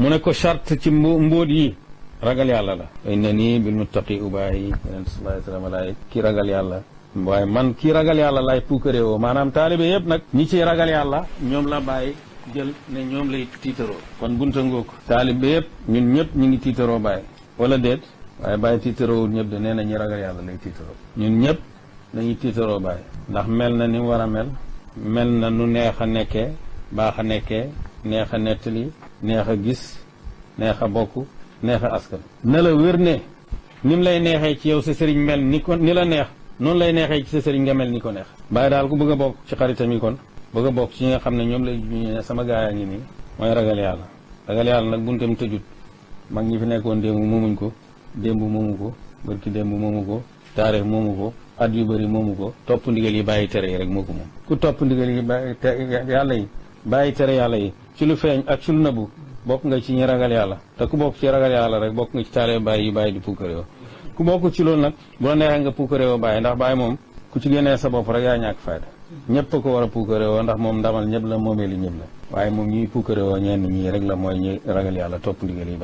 mu ne ko charte ci mbóot yi ragal yàlla la inna nii bil muttaqi ubaahi yonent sallallahu alayhi wa sallam laay kii ragal yàlla waaye man kii ragal yàlla laay puukare woo maanaam taalibe yëpp nag ñi ci ragal yàlla ñoom la bàyyi jël ne ñoom lay tiitaroo kon bunta ngoog taalibe yëpp ñun ñëpp ñu ngi tiitaroo bàyyi wala déet waaye bàyyi tiitaroowul ñëpp de nee na ñi ragal yàlla lay tiitaroo ñun ñëpp nañu tiitaroo bàyyi ndax mel na ni mu war a mel na nu neex a nekkee baax a nekkee neex a nettali neex a gis neex a bokk neex a askan na la wér ne ni mu lay neexee ci yow sa sëriñ mel ni la neex noonu lay neexee ci sa sëriñ nga mel ni ko neex bàyyi daal ku bëgg a bokk ci xaritam yi kon bëgg a bokk ci ñi nga xam ne ñoom lay juñee sama gaayaa ngi nii mooy ragal yàlla nag buntam tëjut mag ñi fi nekkoon démb moomuñ ko démb moomu ko barki démb moomu ko taarix moomu ko at yu bëri moomu ko topp ndigal yi bàyyi tere yi rek moo ko moom ku topp ndigal yi yàlla yi bàyyi tere yàlla yi ci lu feeñ ak ci lu nëbbu bokk nga ci ñi ragal yàlla te ku bokk ci ragal yàlla rek bokk nga ci taale bàyyi yi bàyyi di puukaréew ku bokk ci loolu nag bu la neexee nga puukaréew bàyyi ndax bàyyi moom ku ci génnee sa bopp rek yaa ñàkk fayda ñëpp a ko war a puukaréew ndax moom ndamal ñëpp la moomeeli ñëpp la waaye moom ñuy puukaréew ñenn ñii rek la mooy ñi ragal yàlla topp ndigal yi